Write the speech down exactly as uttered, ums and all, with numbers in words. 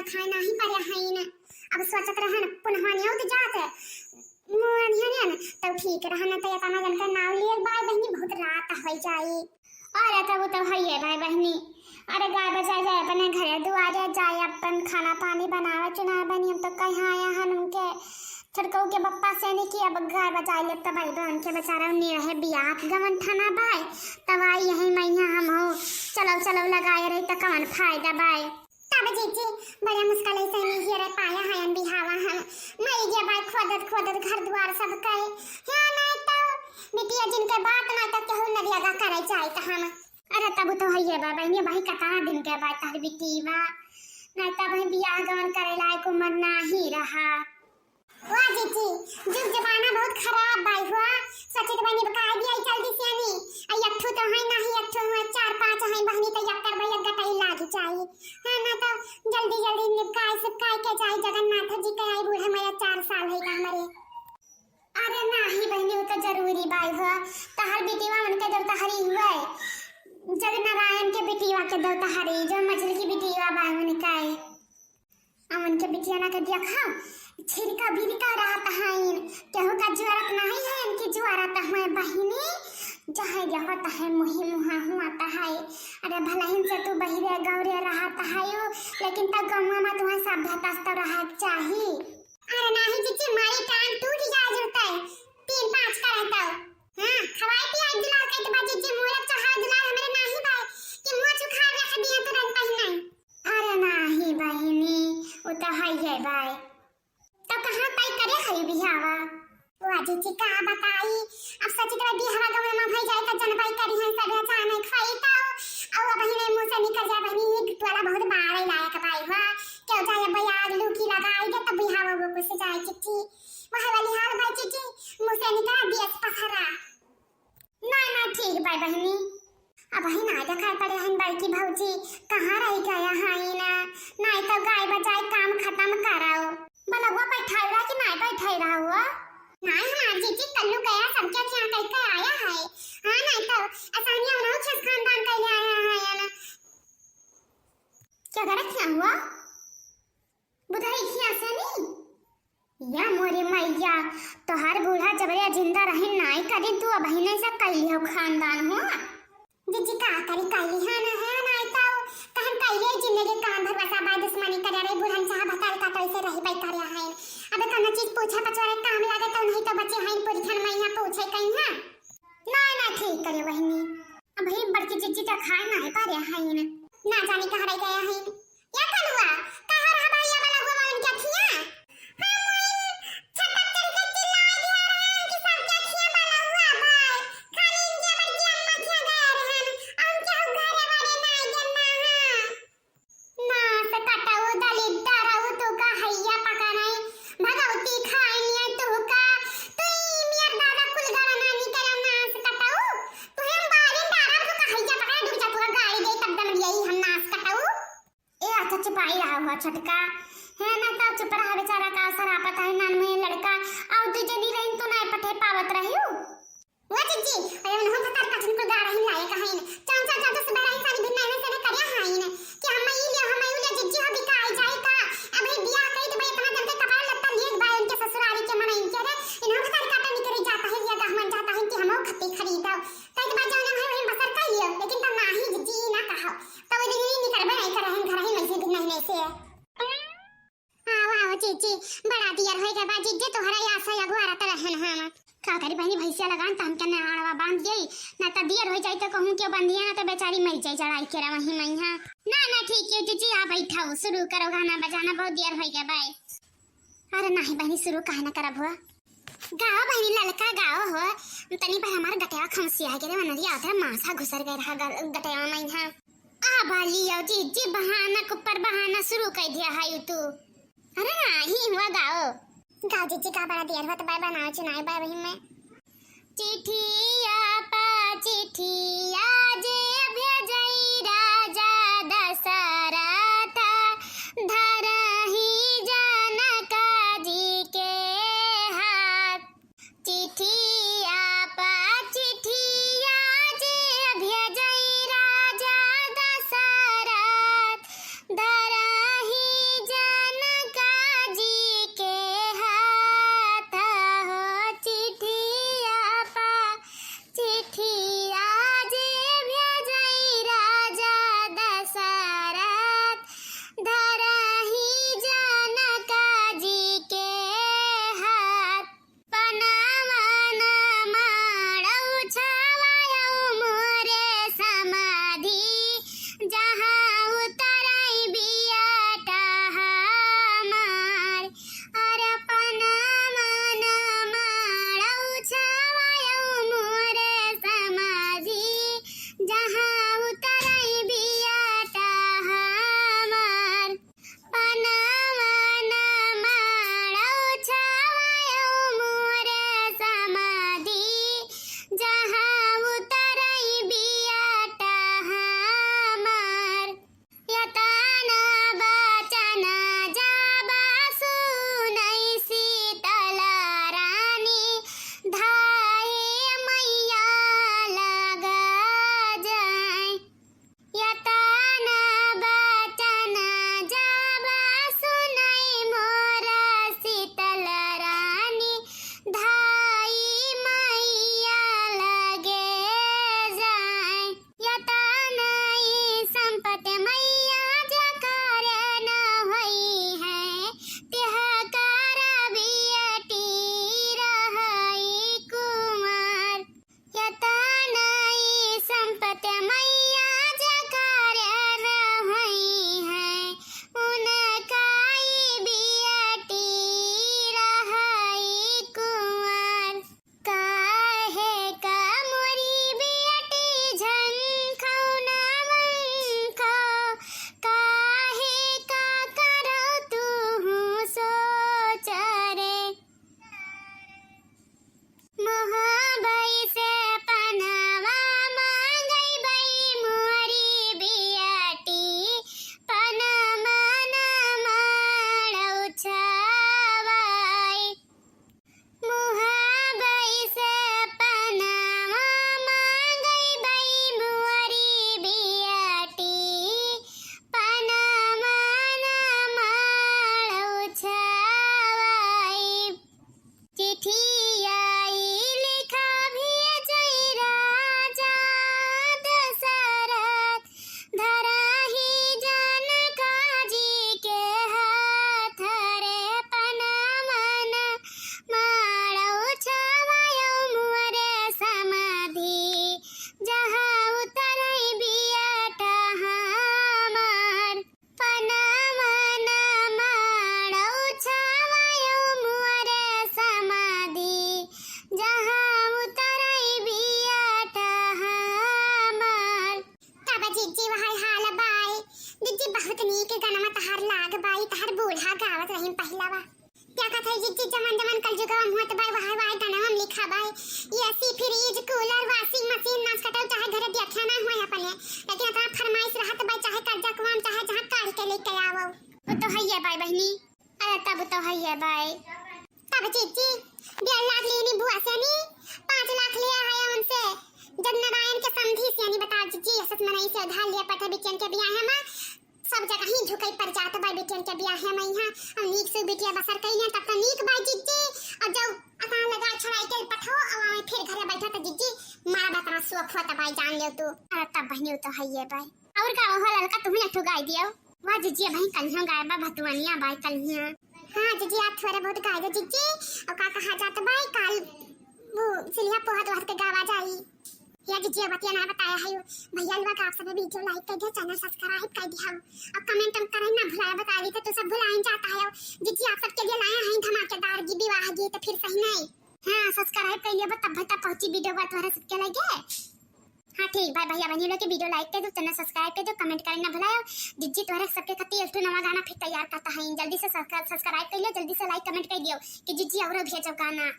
खाए नाही पाया है ना। अब सोचत रहन पुनः नियत जात मोहनिया ने, तब ठीक रहन, त एतना जन के नाव लिए बाय बहिनी, बहुत रात होइ जाई। अरे तब तो हइये बाय बहिनी, अरे गाय बचाए जाए अपने घरे दुआरे जाए, अपन खाना पानी बनावे चुनावे बहिनी। हम तो कहाँ आया हन उनके छोटकऊ के बप्पा से नहीं कि अब गाय बचाए ले तब आई बहन के बेचारा उन्नी रहे बियाह के गवन ठाना बाय, तब आई यही मैया हम हो चलव चलव लगाए रही त कवन फायदा बाय। तब जीजी बड़ा मुश्किल से नहीं हियरे पाया है हम बिहावा हम। मरी गया बाय खोदत खोदत घर द्वार सब कहे। हाँ नहीं तो बिटिया जिनके बात नहीं तो केहू नदिया का करे जाए तो हम। अरे तब तो हइये बा बहिनी, भाई कतना दिन के बाद तार बिटिया। नहीं तो भाई बियाह गवन करे लायक उम्र नाही रहा। वाह जीजी, जुग जमाना बहुत खराब बाय हुआ। सचित बनी बकाय भी आई जल्दी से आनी। आई अट्ठू तो है नाही, अट्ठू हुआ चार पांच है बहिनी तो यक्कर भाई एक गटाई लाग जाई। हाँ ना तो जल्दी जल्दी निपकाय सिपकाय के जाई जगन्नाथ जी के आई बूढ़ा मैया चार साल है का हमारे। अरे नाही बहिनी, वो तो जरूरी बाय हुआ। तहर बिटिया उनके जब तहरी हुआ है, जग नारायण के बिटिया के दो तहरी, जो मछली की बिटिया बाय उनका है। अमन के बिटिया ना के देखा, छिरका बिरका रहत हइन, केहू का जरूरत नहीं है इनकी जरूरत है बहिनी, चाहे जहाँ तहे मुही मुहा हुआ तहे। अरे भलहिन से तू बहिरे गौरे रहत है, लेकिन तब गौवा में तुम्हें सभ्यता तो रहे चाही। अरे नाही जीजी, मारी टांग टूट जाए जुड़ते, तीन पाँच का रहता। हाँ, खवाई पियाई दुलार कइके बा जीजी, मूरत चढ़ाई दुलार हमरे नाही बा कि मुँह चुखाए रख दिया तुरंत ही नहीं। अरे नाही बहिनी, उ तो हइये बाय। तो कहाँ तय करे हई बिहावा? वाह जीजी का बताई, अब सचित रह बिहावा गौवा में भई जाए तो जनबाई करी हैं सब अचानक खाई तो, और अब बहिनी मुँह से निकल जाए बहिनी, ये टोला बहुत बारे लायक बाय हुआ, क्यों जाए बयार लूकी लगाई दे तब बिहावा वो कुछ जाए चिट्ठी, वह वाली हाल बाय जीजी, मुँह से निकल दिया पथरा। ना ना ठीक बाय बहिनी। अबहिन ना देखाई पड़े हन बड़की भौजी, कहाँ रह गया है ना? नाई तो गाय बजाय काम खतम कराओ। बलौआ बैठाई रहा कि नाई बैठाई रहा हुआ? नाई हमार जीजी कल्लू गया सबके खिया कह के आया है। हाँ नाई तो असानिया उन्हों छस खानदान कह ले आया है ना। क्या गलत क्या हुआ? बुधाई खिया से नहीं? या मोरे मैया, तोहार बूढ़ा जबरे जिंदा रही नाई करी, तू अबहिने से कैली हो खानदान हो। जीजी का करी कैली है ना, है ना, तो कहन कैली जिंदगी का भरोसा बा दुश्मनी करे रे, बूढ़न चाह भतार का तो ऐसे रही बैठा रहा है। अबे कौनो चीज पूछे पचवारे काम लागे तो नहीं तो बचे हैं पुरखन मैया पूछे कहीं है। ना, ना, ठीक करे बहिनी। अबही बड़की जीजी तो खाए ना है पारे हईन। ना जाने कहाँ रह गया हईन। या कलुआ, कहाँ रहा भाई या वाला हुआ उनके अखियाँ? हम वही छटक चढ़ के चिल्ला दिया रहे कि सबके अखियाँ वाला हुआ भाई। खाली इनके बड़की अम्मा खिया गए रहन। हम क्या घरे वाले ना ये ना हाँ। नास कटऊ दलिद्दरऊ तू का हैया पका नहीं, भगवती खाइनिया तू का, तू ई मियर दादा कुल गड़ा नानी करा नास कटऊ, तू हम बारी डारा तू का हैया पका डूब जा तू गाड़ी दे तब दम यही हम नास कटऊ। ए अच्छा चुपाई रहा हुआ छोटका, है ना तो चुप रहा बेचारा का सरापत है नान में लड़का, और तू जदी रही तू ना पठे पावत रही हूँ। ओ जीजी, अरे उन्हों भतार का जिनको गाड़ा ही लाए कहीं ने। चाचा, चाचा, सुबह रही सारी दिन नैने से ने करिया हाई ने। कि हम ई ले, हम ई ले, जीजी हो बिका आई जाए का। अब ये बियाह कही तो भाई इतना जल्दी कपड़ा लत्ता लिए बाय उनके ससुराली के मन इनके रे। इन्हों भतार काटा निकल जाता है, ये गहमन जाता है कि हम खत्ती खरीदो। कई तो बात जाने भाई वही बसर कर लियो, लेकिन तब ना ही जीजी ना कहो। तो वो दिन ही निकल बे नहीं कर रहे हैं, घर ही नहीं से दिन नहीं से। हाँ, वाह, जीजी, बड़ा दियर होई गए बा, जीजी, तोहरा आशा अगुआरत रहन हम। का करी बहिनी, भैंसिया लगान त हमके नेहाड़वा बांध गई, ना त दियर होई जाई त कहूँ के बंधिया, ना त बेचारी मर जाई जड़ाई के रवही मैया। ना, ना, ठीक है, जीजी, आ बैठाओ, शुरू करो गाना बजाना, बहुत दियर होई गए बाय। अरे नाही बहिनी, शुरू काहे ना करब हुआ? गाओ बहिनी, ललका गाओ हो, तनी पर हमार गटवा खमसिया गए रे, वनरिया आधा मासा घुसर गए रहा गल-, गटवा मैया। आ बाली आओ जीजी, बहाना के ऊपर बहाना शुरू कर दिया है तू। अरे नाही हुआ गाओ। गाओ जीजी का बड़ा देर होत बाय बनाओ चुनाई बाय वही में। चिठिया पा चिठिया जे भेजई राजा दशरथ, धरही जनक जी के हाथ। चिठिया पा चिठिया जे भेजई राजा दशरथ, धरही जिज्जी वहै हाल बाय। जिज्जी बहुत नीक गनवा तहार लाग बाय, तहार बूढ़ा गावत रहिन पहिलवा। का कहत है जिज्जी, जवन जवन कलजुगवा में होत बाय, वहै वहै गनवा में लिखा बाय। AC, fridge, cooler, washing machine, नास कटऊ, चाहे घरे देखा ना होय अपने, लेकिन इतना फरमाइश रहत बाय, चाहे कर्जा कुआम, चाहे जहाँ काढ़ के लेके आवो। वो तो हइये बाय बहिनी। अरे तब तो हइये बाय। तब जिज्जी, डेढ़ लाख लेनी बुआ से नी, पाँच लाख लिया है उनसे। जब नारायण के समधी से नी बता जिज्जी, असत मनई से उधार लिया पठा बिटियन के बियाह में, सब जगह ही झुकई पर जात बाय बिटियन के बियाह में यहाँ। अब नीक से बिटिया बसर कइले तब तो नीक बाय जिज्जी। और जब अकान लगा छड़ाई के पठो, अब आवे फिर घरे बैठा तो जिज्जी, मारा बतना सुख होता बाय, जान लियो तू। अरे तब बहिनी तो हइये बाय। और का हो ललका, तुम्हें अठो गाय दियो। वाह जिज्जी, अबहीं कलियों गाय बा, भतुआनिया बाय कलियों। हाँ जिज्जी, आप थोड़े बहुत गाय दो जिज्जी। और का कहा जात बाय, काल वो सिलिया पोहत वहत के गावा जाई। या जिज्जी, अब बतिया ना बताया है यो। भैया लोग आप सब वीडियो लाइक कर दिया, चैनल सब्सक्राइब कर दिया और कमेंट हम करे ना भुलाया, बता दी तो तू सब भुलाइन जाता है। जिज्जी, आप सबके लिए लाया है धमाकेदार गीत, विवाह गीत, फिर सही नहीं। हाँ, सब्सक्राइब कर लिया, तब तक पहुँची वीडियो बा तोहरा सबके लगे। हाँ ठीक बाय, भैया बहनी लोग के वीडियो लाइक कर दो, चैनल सब्सक्राइब कर दो, कमेंट करे ना भुलायो। जिज्जी तोहरे सबके खातिर एक ठो नवा गाना फिर तैयार करता है, जल्दी से सब्सक्राइब कर लियो, जल्दी से लाइक कमेंट कर दियो कि जिज्जी औरो भेजो गाना।